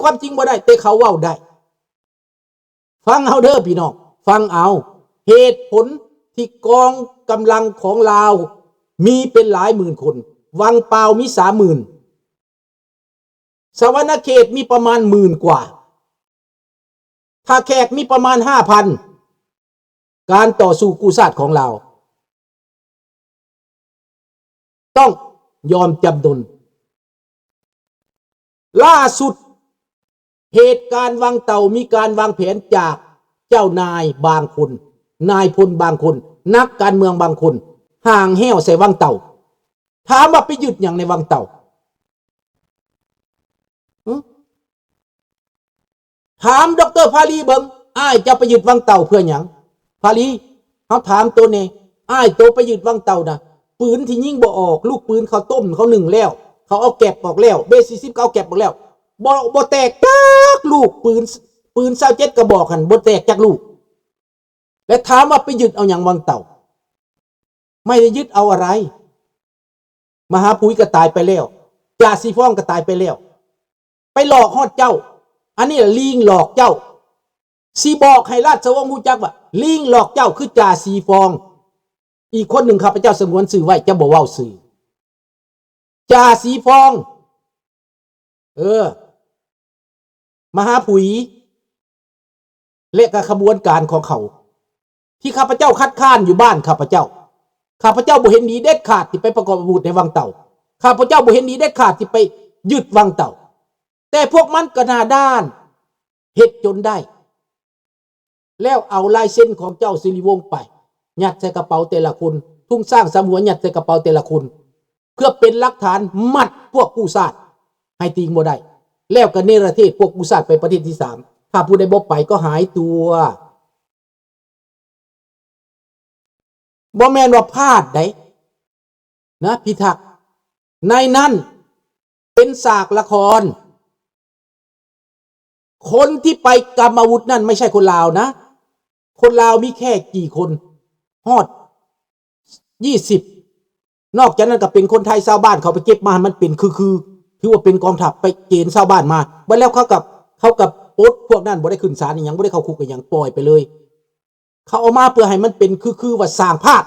ຄວາມຈິງບໍ່ໄດ້ ແຕ່ເຂົາເວົ້າໄດ້. ຟັງເອົາເດີພີ່ນ້ອງ, ຟັງເອົາ. ເຫດຜົນທີ່ກອງກຳລັງຂອງລາວມີເປັນຫຼາຍໝື່ນຄົນ, ວັງປາວມີສາມໝື່ນ, ສະຫວັນນະເຂດມີປະມານໝື່ນກວ່າ, ທ່າແຂກມີປະມານຫ້າພັນ. ການຕໍ່ສູ້ກູ້ຊາດຂອງລາວ ຕ້ອງຍອມຈຳນົນ. ລ່າສຸດ ເຫດການວັງເຕົ່າ ມີການວາງແຜນຈາກເຈົ້ານາຍບາງຄົນ, ນາຍພົນບາງຄົນ, ນັກການເມືອງບາງຄົນ ຫາງແຫ້ວໃສ່ວັງເຕົ່າ. ຖາມວ່າໄປຍຶດຫຍັງໃນວັງເຕົ່າ? ຫຶ? ຖາມ ດຣ ພາລີ ເບິ່ງ, ອ້າຍເຈົ້າໄປຍຶດວັງເຕົ່າເພື່ອຫຍັງ? ພາລີ, ເຮົາຖາມໂຕແດ່, ອ້າຍໂຕໄປຍຶດວັງເຕົ່ານະ, ປືນທີ່ຍິງບໍ່ອອກ, ລູກປືນເຂົາຕົ້ມ, ເຂົາໜຶ້ງແລ້ວ, ເຂົາເອົາແກັບອອກແລ້ວ, ເບສີ່ສິບກໍເອົາແກັບອອກແລ້ວ, ບໍ່, ບໍ່ແຕກຈັກລູກ, ປືນ, ປືນຊາວເຈັດກະບອກຫັ້ນ ບໍ່ແຕກຈັກລູກ. ແລະ ຖາມວ່າໄປຍຶດເອົາຫຍັງວັງເຕົ່າ? ໄມ່ໄດ້ຍຶດເອົາອະໄລ. ມະຫາຜຸຍກໍຕາຍໄປແລ້ວ, ຈ່າສີຟອງກໍຕາຍໄປແລ້ວ, ໄປຫຼອກຮອດເຈົ້າ. ອັນນີ້ລະລີງຫຼອກເຈົ້າ. ຊິບອກໃຫ້ລາຊະວົງຮູ້ຈັກວ່າ ລີງຫຼອກເຈົ້າຄືຈ່າສີຟອງ. ອີກຄົນໜຶ່ງຂ້າພະເຈົ້າສະຫງວນຊື່ໄວ້, ຈະບໍ່ເວົ້າຊື່. ຈ່າສີຟອງ, ເອີ, ມະຫາຜຸຍ ແລະ ກະຂະບວນການຂອງເຂົາ ທີ່ຂ້າພະເຈົ້າຄັດຄ້ານຢູ່ບ້ານຂ້າພະເຈົ້າ. ຂ້າພະເຈົ້າບໍ່ເຫັນດີເດັດຂາດທີ່ໄປປະກອບອາວຸດໃນວັງເຕົ່າ. ຂ້າພະເຈົ້າບໍ່ເຫັນດີເດັດຂາດທີ່ໄປຍຶດວັງເຕົ່າ. ແຕ່ພວກມັນກໍໜ້າດ້ານ ເຮັດຈົນໄດ້ ແລ້ວເອົາລາຍເຊັນຂອງເຈົ້າສິລິວົງໄປ ຍັດໃສ່ກະເປົາແຕ່ລະຄົນ, ທຸງຊ້າງສາມຫົວຍັດໃສ່ກະເປົາແຕ່ລະຄົນ ເພື່ອເປັນຫຼັກຖານມັດພວກກູ້ຊາດໃຫ້ຕີງບໍ່ໄດ້ ແລ້ວກໍເນລະເທດພວກກູ້ຊາດໄປປະເທດທີສາມ. ຖ້າຜູ້ໃດບໍ່ໄປກໍຫາຍຕົວ. ບໍ່ແມ່ນວ່າພາດໃດນະ ພິທັກ. ໃນນັ້ນເປັນສາກລະຄອນ. ຄົນທີ່ໄປກຳອາວຸດນັ້ນໄມ່ໃຊ່ຄົນລາວນະ. ຄົນລາວມີແຄ່ກີ່ຄົນ? ຮອດ ຊາວ. ນອກຈາກນັ້ນກໍເປັນຄົນໄທຊາວບ້ານເຂົາໄປເກັບມາໃຫ້ມັນເປັນຄືໆ ຖືວ່າເປັນກອງທັບໄປເກນຊາວບ້ານມາ. ບັດແລ້ວເຂົາກໍ ເຂົາກໍປົດພວກນັ້ນ ບໍ່ໄດ້ຂຶ້ນສານອີ່ຫຍັງ ບໍ່ໄດ້ເຂົ້າຄຸກອີ່ຫຍັງ ປ່ອຍໄປເລີຍ. ເຂົາເອົາມາເພື່ອໃຫ້ມັນເປັນຄືໆວ່າສ້າງພາບ.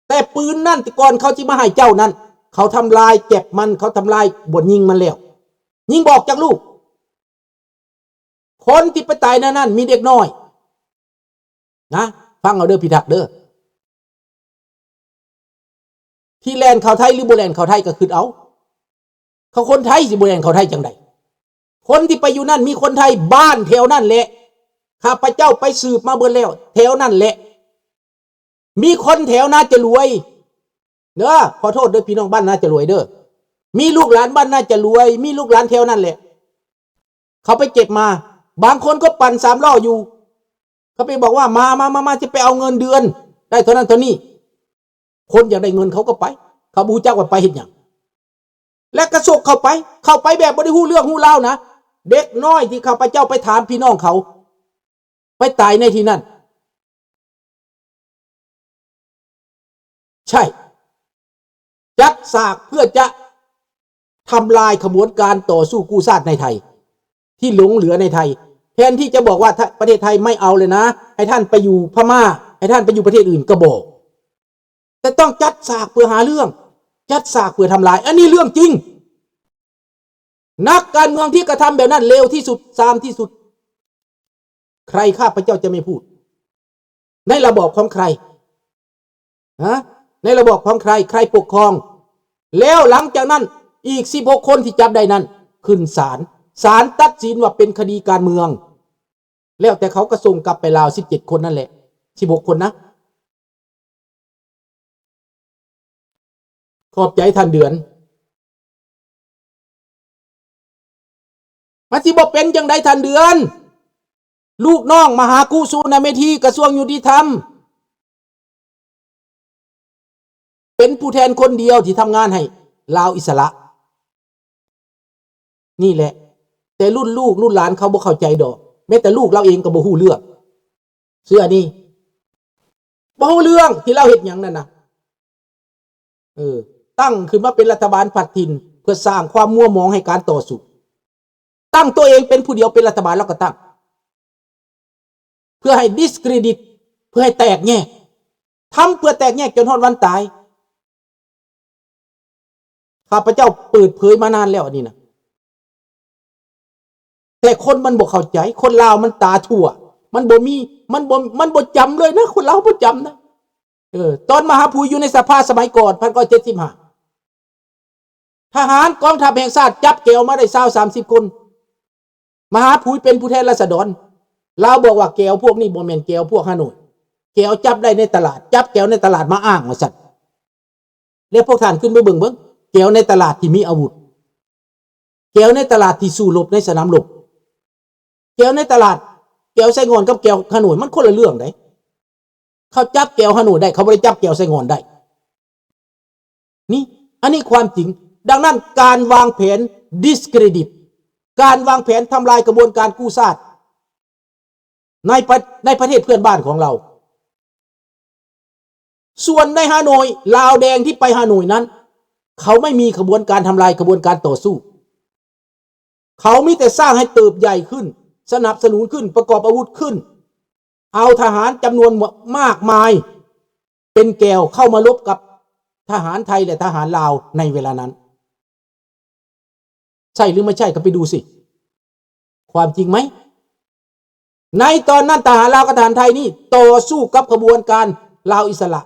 ແຕ່ປືນນັ້ນ ແຕ່ກ່ອນເຂົາຊິມາໃຫ້ເຈົ້ານັ້ນ ເຂົາທຳລາຍແກັບມັນ ເຂົາທຳລາຍບ່ອນຍິງມັນແລ້ວ. ຍິງບໍ່ອອກຈັກລູກ. ຄົນທີ່ໄປຕາຍໃນນັ້ນມີເດັກນ້ອຍນະ. ຟັງເອົາເດີ ພິທັກເດີ. ທີ່ແລ່ນເຂົ້າໄທ ຫຼື ບໍ່ແລ່ນເຂົ້າໄທກໍຄິດເອົາ. ເຂົາຄົນໄທຊິບໍ່ແລ່ນເຂົ້າໄທຈັ່ງໃດ? ຄົນທີ່ໄປຢູ່ນັ້ນມີຄົນໄທບ້ານແຖວນັ້ນແຫຼະ. ຂ້າພະເຈົ້າໄປສືບມາເບິດແລ້ວ ແຖວນັ້ນແຫຼະ. ມີຄົນແຖວນາຈະລວຍເດີ ຂໍໂທດເດີພີ່ນ້ອງບ້ານນາຈະລວຍເດີ. ມີລູກຫຼານບ້ານນາຈະລວຍ ມີລູກຫຼານແຖວນັ້ນແຫຼະ ເຂົາໄປເກັບມາ. ບາງຄົນກໍປັ່ນສາມລໍ້ຢູ່ ເຂົາໄປບອກວ່າ ມາ ມາ ມາ ມາ ຈະໄປເອົາເງິນເດືອນ ໄດ້ເທົ່ານັ້ນເທົ່ານີ້. ຄົນຢາກໄດ້ເງິນເຂົາກໍໄປ ເຂົາບໍ່ຮູ້ຈັກວ່າໄປເຮັດຫຍັງ ແລະກະສົກເຂົ້າໄປ ເຂົ້າໄປແບບບໍ່ໄດ້ຮູ້ເລື່ອງຮູ້ລາວນະ. ເດັກນ້ອຍທີ່ຂ້າພະເຈົ້າໄປຖາມພີ່ນ້ອງເຂົາ ໄປຕາຍໃນທີ່ນັ້ນ. ໃຊ່ ຈັດສາກເພື່ອຈະທຳລາຍຂະບວນການຕໍ່ສູ້ກູ້ຊາດໃນໄທ ທີ່ຫຼົງເຫຼືອໃນໄທ. ແທນທີ່ຈະບອກວ່າ ປະເທດໄທໄມ່ເອົາເລີຍນະ ໃຫ້ທ່ານໄປຢູ່ພະມ້າ ໃຫ້ທ່ານໄປຢູ່ປະເທດອື່ນ ກໍບໍ່. ແຕ່ຕ້ອງຈັດສາກເພື່ອຫາເລື່ອງ ຈັດສາກເພື່ອທຳລາຍ. ອັນນີ້ເລື່ອງຈິງ. ນັກການເມືອງທີ່ກະທຳແບບນັ້ນເລວທີ່ສຸດ ຊາມທີ່ສຸດ. ໃຄຂ້າພະເຈົ້າຈະໄມ່ພູດ? ໃນລະບອບຂອງໃຄ? ຮະ? ໃນລະບອບຂອງໃຄ? ໃຄປົກຄອງ? ແລ້ວຫຼັງຈາກນັ້ນ ອີກສິບຫົກຄົນທີ່ຈັບໄດ້ນັ້ນ ຂຶ້ນສານ. ສານຕັດສິນວ່າເປັນຄະດີການເມືອງ. ແລ້ວແຕ່ເຂົາກະສົ່ງກັບໄປລາວ ສິບເຈັດຄົນນັ້ນແຫຼະ ສິບຫົກຄົນນະ. ຂອບໃຈທ່ານເດືອນ. ມັນຊິບໍ່ເປັນຈັ່ງໃດທ່ານເດືອນ? ລູກນ້ອງມະຫາກຸສຸນາເມທີ ກະຊວງຍຸຕິທຳ ເປັນຜູ້ແທນຄົນດຽວທີ່ທຳງານໃຫ້ລາວອິດສະຫຼະ. ນີ້ແຫຼະ ແຕ່ລຸ້ນລູກລຸ້ນຫຼານເຂົາບໍ່ເຂົ້າໃຈດອກ ແມ້ແຕ່ລູກລາວເອງກໍບໍ່ຮູ້ເລື່ອງ. ເຊື່ອນີ້ ບໍ່ຮູ້ເລື່ອງທີ່ລາວເຮັດຫຍັງນັ້ນນະ. ເອີ ຕັ້ງຂຶ້ນມາເປັນລັດຖະບານພັດຖິ່ນ ເພື່ອສ້າງຄວາມມົວໝອງໃຫ້ການຕໍ່ສູ້. ຕ ຕັ້ງຕົວເອງເປັນຜູ້ດຽວເປັນລັດຖະບານ ລາວກໍຕັ້ງ ເພື່ອໃຫ້ດິສເຄຣດິດ ເພື່ອໃຫ້ແຕກແຍກ ທຳເພື່ອແຕກແຍກຈົນຮອດວັນຕາຍ. ຂ້າພະເຈົ້າເປີດເຜີຍມານານແລ້ວອັນນີ້ນະ ແຕ່ຄົນມັນບໍ່ເຂົ້າໃຈ ຄົນລາວມັນຕາທົ່ວ ມັນບໍ່ມີ ມັນບໍ່ ມັນບໍ່ຈຳເລີຍນະ ຄົນລາວບໍ່ຈຳນະ. ເອີ ຕອນມະຫາຜຸຍຢູ່ໃນສະພາສະໄໝກ່ອນ ພັນເກົ້າຮ້ອຍເຈັດສິບຫ້າ ທະຫານກອງທັບແຫ່ງຊາດຈັບແກວມາໄດ້ຊາວສາມສິບຄົນ ມະຫາຜຸຍເປັນຜູ້ແທນລາຊະດອນ ລາວບອກວ່າແກວພວກນີ້ບໍ່ແມ່ນແກວພວກຮາໂນ້ຍ ແກວຈັບໄດ້ໃນຕະຫຼາດ ຈັບແກວໃນຕະຫຼາດມາອ້າງວ່າຊັ້ນ. ແລ້ວພວກທ່ານຂຶ້ນໄປເບິ່ງເບິ່ງ ແກວໃນຕະຫຼາດທີ່ມີອາວຸດ ແກວໃນຕະຫຼາດທີ່ສູ້ລົບໃນສະໜາມລົບ ແກວໃນຕະຫຼາດ ແກວໄຊງ່ອນກັບແກວຮາໂນ້ຍ ມັນຄົນລະເລື່ອງໃດ. ເຂົາຈັບແກວຮາໂນ້ຍໄດ້ ເຂົາບໍ່ໄດ້ຈັບແກວໄຊງ່ອນໄດ້. ນີ້ ອັນນີ້ຄວາມຈິງ. ດັ່ງນັ້ນ ການວາງແຜນດິສເຄຣດິດ ການວາງແຜນທຳລາຍຂະບວນການກູ້ຊາດ ໃນປະ ໃນປະເທດເພື່ອນບ້ານຂອງລາວ. ສ່ວນໃນຮາໂນ້ຍ ລາວແດງທີ່ໄປຮາໂນ້ຍນັ້ນ ເຂົາໄມ່ມີຂະບວນການທຳລາຍຂະບວນການຕໍ່ສູ້. ເຂົາມີແຕ່ສ້າງໃຫ້ເຕີບໃຫຍ່ຂຶ້ນ, ສະໜັບສະໜູນຂຶ້ນ, ປະກອບອາວຸດຂຶ້ນ, ເອົາທະຫານຈຳນວນມາກມາຍເປັນແກວເຂົ້າມາລົບກັບທະຫານໄທ ແລະ ທະຫານລາວໃນເວລານັ້ນ. ໃຊ່ຫຼືບໍ່ໃຊ່ກໍໄປດູຊິ ຄວາມຈິງໄໝ? ໃນຕອນນັ້ນ ທະຫານລາວກັບທະຫານໄທນີ້ຕໍ່ສູ້ກັບຂະບວນການລາວອິດສະຫຼະ,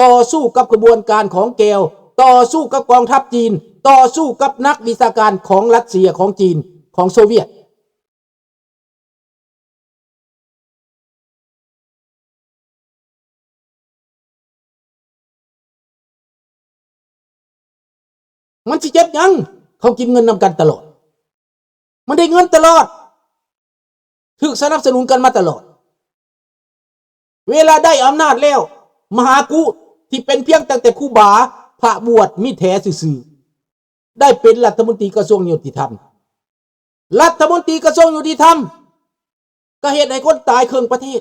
ຕໍ່ສູ້ກັບຂະບວນການຂອງແກວ, ຕໍ່ສູ້ກັບກອງທັບຈີນ, ຕໍ່ສູ້ກັບນັກວິຊາການຂອງຣັດເຊຍ, ຂອງຈີນ, ຂອງໂຊວຽດ. ມັນຊິເຈັບຫຍັງ? ເຂົາກິນເງິນນຳກັນຕະຫຼອດ. ມັນໄດ້ເງິນຕະຫຼອດ. ຖືກສະໜັບສະໜູນກັນມາຕະຫຼອດ. ເວລາໄດ້ອຳນາດແລ້ວ, ມະຫາກຸທີ່ເປັນພຽງຕັ້ງແຕ່ຄູບາ, ພະບວດ, ມີແຖຊື່ໆ, ໄດ້ເປັນລັດຖະມົນຕີກະຊວງຍຸຕິທຳ. ລັດຖະມົນຕີກະຊວງຍຸຕິທຳ ກໍເຮັດໃຫ້ຄົນຕາຍເຄິ່ງປະເທດ.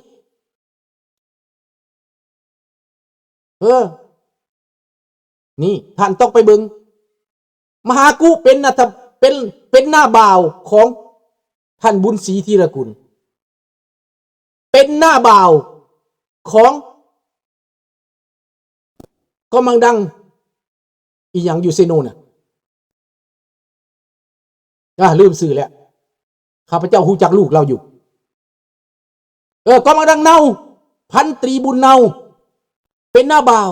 ເອີ ນີ້ທ່ານຕ້ອງໄປເບິ່ງ. ມະຫາກຸເປັນນາ ເປັນ ເປັນນ້າບ່າວຂອງທ່ານບຸນສີທີລະກຸນ. ເປັນນ້າບ່າວຂອງກອມມັງດັງ ອີຫຍັງຢູ່ເຊໂນນະ? ອ່າ ລືມຊື່ແລ້ວ. ຂ້າພະເຈົ້າຮູ້ຈັກລູກລາວຢູ່. ເອີ ກອມມັງດັງເນົ່າ, ພັນຕີບຸນເນົ່າ ເປັນນ້າບ່າວ.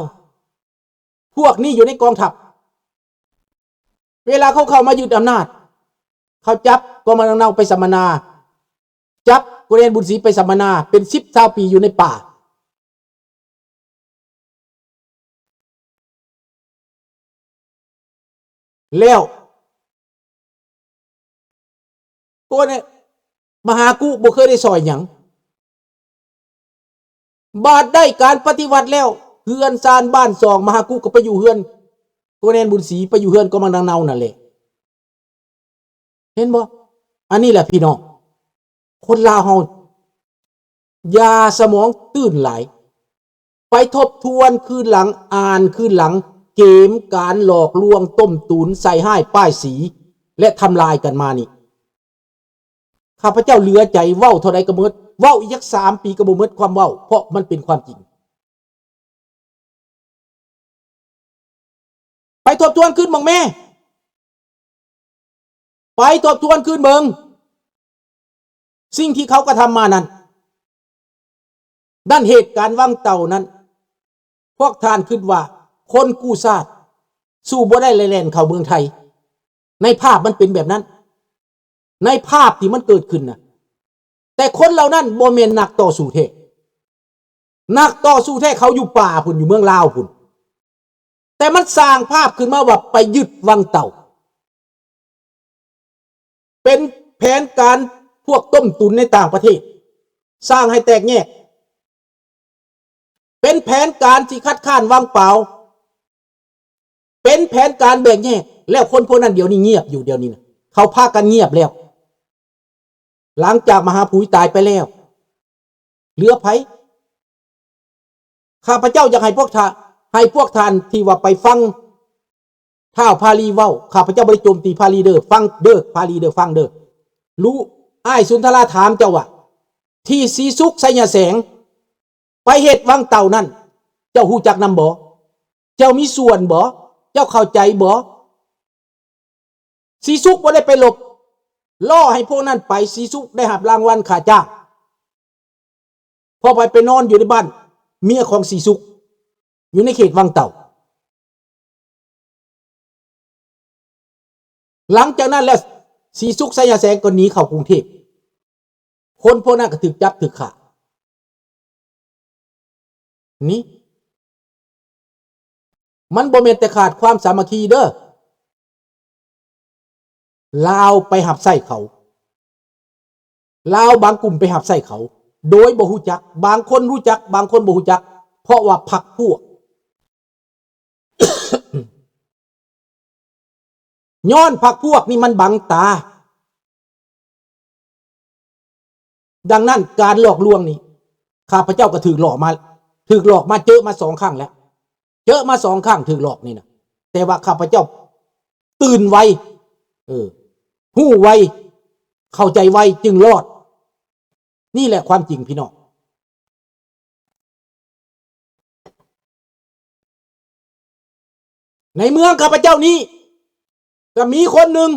ພວກນີ້ຢູ່ໃນກອງທັບ. ເວລາເຂົາເຂົ້າມາຍຶດອຳນາດ, ເຂົາຈັບກອມມັງດັງເນົ່າໄປສຳມະນາ, ຈັບໂກແນນບຸນສີໄປສຳມະນາ ເປັນສິບຊາວປີຢູ່ໃນປ່າ. ແລ້ວ ໂກແນນ ມະຫາກຸບໍ່ເຄີຍໄດ້ຊ່ອຍຫຍັງ. ບາດໄດ້ການປະຕິວັດແລ້ວ, ເຮືອນຊານບ້ານຊ່ອງ ມະຫາກຸກໍໄປຢູ່ເຮືອນໂກແນນບຸນສີ, ໄປຢູ່ເຮືອນກອມມັງດັງເນົ່ານັ້ນແຫຼະ. ເຫັນບໍ່? ອັນນີ້ແຫຼະພີ່ນ້ອງ, ຄົນລາວເຮົາຢ່າສະໝອງຕື້ນຫຼາຍ. ໄປທົບທວນຄືນຫຼັງ, ອ່ານຄືນຫຼັງ ເກມການຫຼອກລວງ, ຕົ້ມຕຸນ, ໃສ່ຮ້າຍປ້າຍສີ ແລະ ທຳລາຍກັນມານີ້. ຂ້າພະເຈົ້າເຫຼືອໃຈ, ເວົ້າເທົ່າໃດກໍໝົດ, ເວົ້າອີກຈັກສາມປີກໍບໍ່ໝົດຄວາມເວົ້າ, ເພາະມັນເປັນຄວາມຈິງ. ໄປທົບທວນຄືນເບິ່ງແມ້. ໄປທົບທວນຄືນເບິ່ງ ສິ່ງທີ່ເຂົາກະທຳມານັ້ນ. ນັ້ນເຫດການວັງເຕົ່ານັ້ນ, ພວກທ່ານຄິດວ່າຄົນກູ້ຊາດສູ້ບໍ່ໄດ້ແລະແລ່ນເຂົ້າເມືອງໄທ. ໃນພາບມັນເປັນແບບນັ້ນ, ໃນພາບທີ່ມັນເກີດຂຶ້ນນະ. ແຕ່ຄົນເຫຼົ່ານັ້ນບໍ່ແມ່ນນັກຕໍ່ສູ້ແທ້. ນັກຕໍ່ສູ້ແທ້ເຂົາຢູ່ປ່າພຸ້ນ, ຢູ່ເມືອງລາວພຸ້ນ. ແຕ່ມັນສ້າງພາບຂຶ້ນມາວ່າໄປຍຶດວັງເຕົ່າ. ເປັນແຜນການພວກຕົ້ມຕຸນໃນຕ່າງປະເທດ, ສ້າງໃຫ້ແຕກແຍກ. ເປັນແຜນການທີ່ຄັດຄ້ານວັງປາວ, ເປັນແຜນການແບ່ງແຍກ. ແລ້ວຄົນພວກນັ້ນດຽວນີ້ງຽບຢູ່, ດຽວນີ້ນະ ເຂົາພາກັນງຽບແລ້ວ. ຫຼັງຈາກມະຫາຜຸຍຕາຍໄປແລ້ວ ເຫຼືອໃຜ? ຂ້າພະເຈົ້າຢາກໃຫ້ພວກທ່ານ, ໃຫ້ພວກທ່ານທີ່ວ່າໄປຟັງທ້າວພາລີເວົ້າ, ຂ້າພະເຈົ້າບໍ່ໄດ້ໂຈມຕີພາລີເດີ້, ຟັງເດີ້, ພາລີເດີ້, ຟັງເດີ້. ລູກອ້າຍສຸນທະລາຖາມເຈົ້າວ່າ ທີ່ສີສຸກໄຊຍະແສງໄປເຮັດວັງເຕົ່ານັ້ນ ເຈົ້າຮູ້ຈັກນຳບໍ່? ເຈົ້າມີສ່ວນບໍ່? ເຈົ້າເຂົ້າໃຈບໍ່? ສີສຸກບໍ່ໄດ້ໄປລົບ ລໍ້ໃຫ້ພວກນັ້ນໄປ ສີສຸກໄດ້ຮັບລາງວັນຄ່າຈ້າງ ເພາະໄປ ໄປນອນຢູ່ໃນບ້ານເມຍຂອງສີສຸກ ຢູ່ໃນເຂດວັງເຕົ່າ. ຫຼັງຈາກນັ້ນແລ້ວ ສີສຸກໄຊຍະແສງກໍໜີເຂົ້າກຸງເທບ ຄົນພວກນັ້ນກໍຖືກຈັບຖືກຂ້າ. ນີ້ ມັນບໍ່ແມ່ນແຕ່ຂາດຄວາມສາມັກຄີເດີ້ ລາວໄປຮັບໃຊ້ເຂົາ ລາວບາງກຸ່ມໄປຮັບໃຊ້ເຂົາ ໂດຍບໍ່ຮູ້ຈັກ ບາງຄົນຮູ້ຈັກ ບາງຄົນບໍ່ຮູ້ຈັກ ເພາະວ່າພັກພວກ ຍ້ອນພັກພວກນີ້ມັນບັງຕາ. ດັ່ງນັ້ນການຫຼອກລວງນີ້ ຂ້າພະເຈົ້າກໍຖືກຫຼອກມາ ຖືກຫຼອກມາ ເຈີມາສອງຄັ້ງແລ້ວ ເຈີມາສອງຄັ້ງ ຖືກຫຼອກນີ້ນະ ແຕ່ວ່າຂ້າພະເຈົ້າຕື່ນໄວ ເອີ ຮູ້ໄວ ເຂົ້າໃຈໄວ ຈຶ່ງລອດ. ນີ້ແຫຼະຄວາມຈິງພີ່ນ້ອງ. ໃນເມືອງຂ້າພະເຈົ້ານີ້ ກໍມີຄົນໜຶ່ງ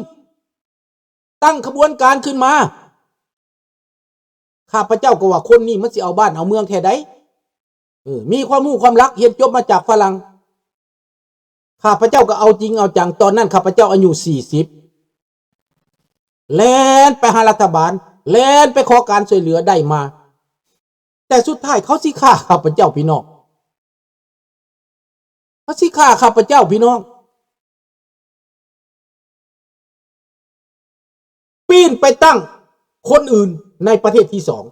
ຕັ້ງຂະບວນການຂຶ້ນມາ. ຂ້າພະເຈົ້າກໍວ່າ ຄົນນີ້ມັນຊິເອົາບ້ານເອົາເມືອງແທ້ໃດ? ເອີ ມີຄວາມຮູ້ຄວາມລັກ ຮຽນຈົບມາຈາກຝຣັ່ງ. ຂ້າພະເຈົ້າກໍເອົາຈິງເອົາຈັງ. ຕອນນັ້ນຂ້າພະເຈົ້າອາຍຸສີ່ສິບ ແລ່ນໄປຫາລັດຖະບານ ແລ່ນໄປຂໍການຊ່ວຍເຫຼືອໄດ້ມາ ແຕ່ສຸດທ້າຍເຂົາຊິຂ້າຂ້າພະເຈົ້າພີ່ນ້ອງ ເຂົາຊິຂ້າຂ້າພະເຈົ້າພີ່ນ້ອງ. ປີນໄປຕັ້ງຄົນອື່ນໃນປະເທດທີສອງ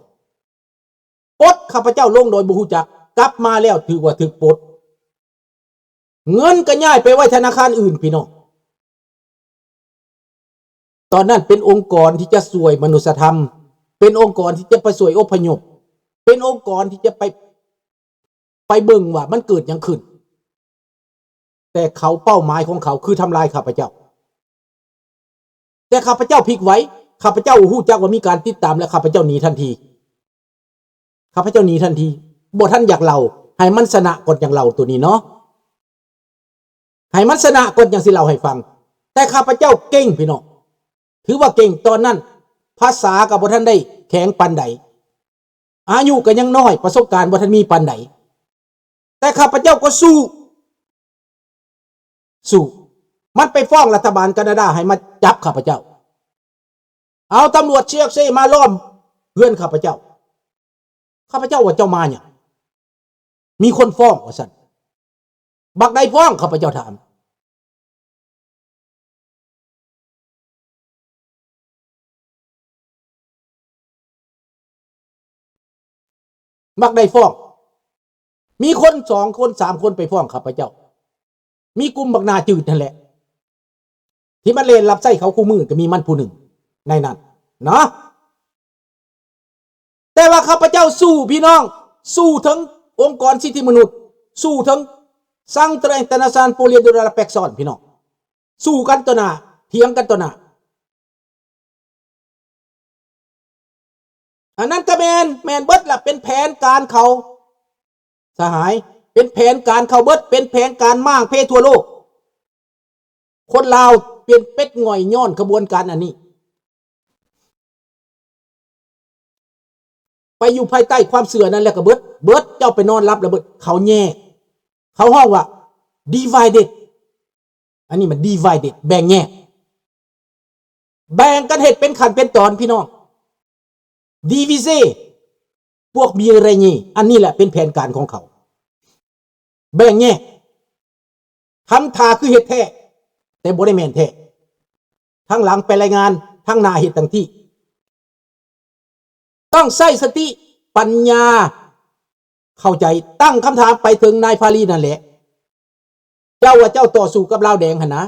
ປົດຂ້າພະເຈົ້າລົງໂດຍບໍ່ຮູ້ຈັກ ກັບມາແລ້ວຖືກວ່າຖືກປົດ ເງິນກໍຍ້າຍໄປໄວ້ທະນາຄານອື່ນພີ່ນ້ອງ. ຕອນນັ້ນເປັນອົງກອນທີ່ຈະຊ່ວຍມະນຸດສະທຳ ເປັນອົງກອນທີ່ຈະໄປຊ່ວຍອົບພະຍົບ ເປັນອົງກອນທີ່ຈະໄປ ໄປເບິ່ງວ່າມັນເກີດຫຍັງຂຶ້ນ ແຕ່ເຂົາ ເປົ້າໝາຍຂອງເຂົາຄືທຳລາຍຂ້າພະເຈົ້າ. ແຕ່ຂ້າພະເຈົ້າພິກໄວ ຂ້າພະເຈົ້າຮູ້ຈັກວ່າມີການຕິດຕາມ ແລະ ຂ້າພະເຈົ້າໜີທັນທີ ຂ້າພະເຈົ້າໜີທັນທີ. ບໍ່ທັນຢາກເລົ່າ ໃຫ້ມັນຊະນະກ່ອນຈັ່ງເລົ່າໂຕນີ້ເນາະ ໃຫ້ມັນຊະນະກ່ອນຈັ່ງຊິເລົ່າໃຫ້ຟັງ. ແຕ່ຂ້າພະເຈົ້າເກັ່ງພີ່ນ້ອງ ຖືວ່າເກັ່ງ. ຕອນນັ້ນພາສາກໍບໍ່ທັນໄດ້ແຂງປານໃດ ອາຍຸກໍຍັງນ້ອຍ ປະສົບການບໍ່ທັນມີປານໃດ ແຕ່ຂ້າພະເຈົ້າກໍສູ້ ສູ້ ມັນໄປຟ້ອງລັດຖະບານການາດາໃຫ້ມາຈັບຂ້າພະເຈົ້າ ເອົາຕຳຫຼວດ CSA ມາລ້ອມເຮືອນຂ້າພະເຈົ້າ. ຂ້າພະເຈົ້າວ່າ ເຈົ້າມາຫຍັງ? ມີຄົນຟ້ອງວ່າຊັ້ນ. ບັກໃດຟ້ອງ? ຂ້າພະເຈົ້າຖາມ. ບັກໃດຟ້ອງ? ມີຄົນສອງຄົນສາມຄົນໄປຟ້ອງຂ້າພະເຈົ້າ. ມີກຸ່ມບັກໜ້າຈືດນັ້ນແຫຼະ ທີ່ມາເລນຮັບໃຊ້ເຂົາຄູ່ມື້ ກໍມີມັນຜູ້ໜຶ່ງໃນນັ້ນເນາະ. ແຕ່ວ່າຂ້າພະເຈົ້າສູ້ພີ່ນ້ອງ ສູ້ເຖິງອົງກອນສິດທິມະນຸດ ສູ້ເຖິງ Centre International pour les Droits de la Personne ພີ່ນ້ອງ ສູ້ກັນຕໍ່ໜ້າ ຖຽງກັນຕໍ່ໜ້າ. ອັນນັ້ນກໍແມ່ນ ແມ່ນເບິດລະ ເປັນແຜນການເຂົາ ສະຫາຍ ເປັນແຜນການເຂົາເບິດ ເປັນແຜນການມ້າງເພທົ່ວໂລກ. ຄົນລາວເປັນເປັດຫງ່ອຍຍ້ອນຂະບວນການອັນນີ້ ໄປຢູ່ພາຍໃຕ້ຄວາມເຊື່ອນັ້ນແລ້ວກໍເບິດ ເບິດ ເຈົ້າໄປນອນຫຼັບແລ້ວເບິດ. ເຂົາແຍກ ເຂົາຮ້ອງວ່າ divided ອັນນີ້ມັນ divided ແບ່ງແຍກ ແບ່ງກັນເຮັດເປັນຂັ້ນເປັນຕອນພີ່ນ້ອງ divisé pour mieux régner ອັນນີ້ແຫຼະເປັນແຜນການຂອງເຂົາ ແບ່ງແຍກ ທຳທ່າຄືເຮັດແທ້ ແຕ່ບໍ່ໄດ້ແມ່ນແທ້ ທາງຫຼັງໄປລາຍງານ ທາງໜ້າເຮັດຈັ່ງຊີ້. ຕ້ອງໃຊ້ສະຕິປັນຍາ ເຂົ້າໃຈ ຕັ້ງຄຳຖາມໄປເຖິງນາຍຟາຣີນັ້ນແຫຼະ ເຈົ້າວ່າເຈົ້າຕໍ່ສູ້ກັບລາວແດງຫັ້ນນະ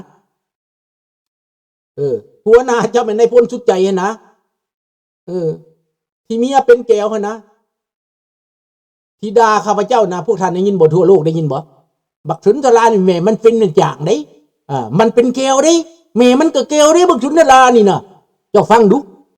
ເອີ ຫົວໜ້າເຈົ້າແມ່ນນາຍພົນສຸດໃຈຫັ້ນນະ ເອີ ທີ່ເມຍເປັນແກວຫັ້ນນະ ທີ່ດ່າຂ້າພະເຈົ້ານະ ພວກທ່ານໄດ້ຍິນບໍ່? ທົ່ວໂລກໄດ້ຍິນບໍ່? ບັກສຸນທະລານີ້ແມ່ມັນເປັນຈາງເດ້ ເອີ ມັນເປັນແກວເດ້ ແມ່ມັນກໍແກວເດ້ ບັກສຸນທະລານີ້ນະ ເຈົ້າຟັງດູ.